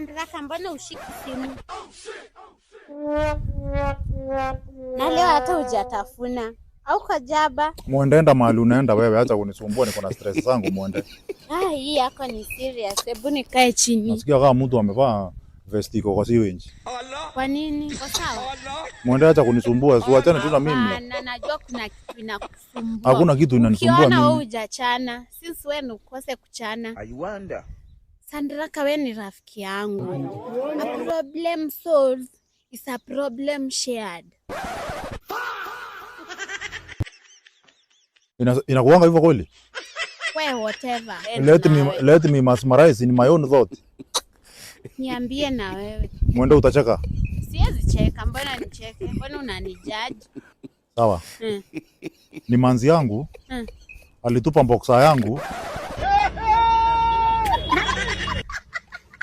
Sandraka, mbona ushiki simu? Na leo hata hujatafuna au kajaba? Mwende, enda mahali unaenda wewe, acha kunisumbua, niko na stress zangu mwende. Ah, hii yako ni serious. Hebu nikae chini. Nasikia kama mtu amevaa vest iko kwa sewage. Kwa nini? Kwa sawa? Mwende, acha kunisumbua, si uachane tu na mimi. Hapana, najua kuna kitu inakusumbua. Hakuna kitu inanisumbua Ukiona wewe mimi. hujachana, since wewe ni ukose kuchana. I wonder. Sandraka, wewe ni rafiki yangu. A problem solved is a problem shared. Inakuanga hivyo kweli? We whatever. Let me mesmerize in my own thought. Niambie na wewe. Mwende, utacheka. Siwezi cheka, mbona nicheke? Mbona unanijudge? Sawa. Ni manzi yangu alitupa boxer yangu.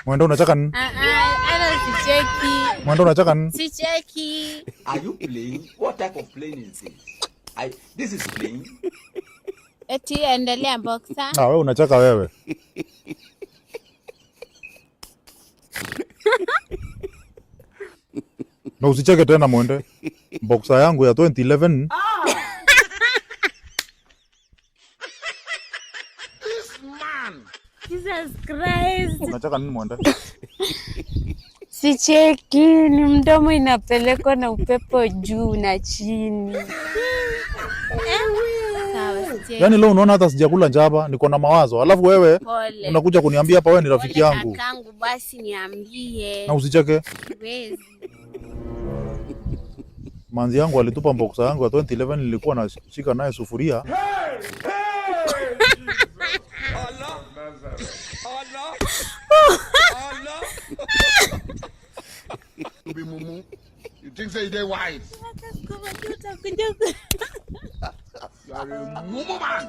Mwende, unacheka nini? Ah, ah, hata sicheki. Mwende, unacheka nini? Sicheki. Are you playing? What type of playing is this? This is playing. Eti endelea boxer. Ah, wewe unacheka wewe. Na usicheke tena mwende. Boxer yangu ya 2011. Jesus Christ. Unacheka nini mwende? Sicheki, ni mdomo inapelekwa na upepo juu na chini. Sawa, sicheki. Yaani leo unaona hata sijakula njaba, niko na mawazo. Alafu wewe Pole. unakuja kuniambia hapa wewe ni rafiki Pole yangu. kakangu, basi niambie. Na usicheke. Siwezi. Manzi yangu alitupa boxer yangu ya 2011, nilikuwa nashika naye sufuria. Allah. Allah. Allah. You be mumu. You think say they wise? You are a mumu man.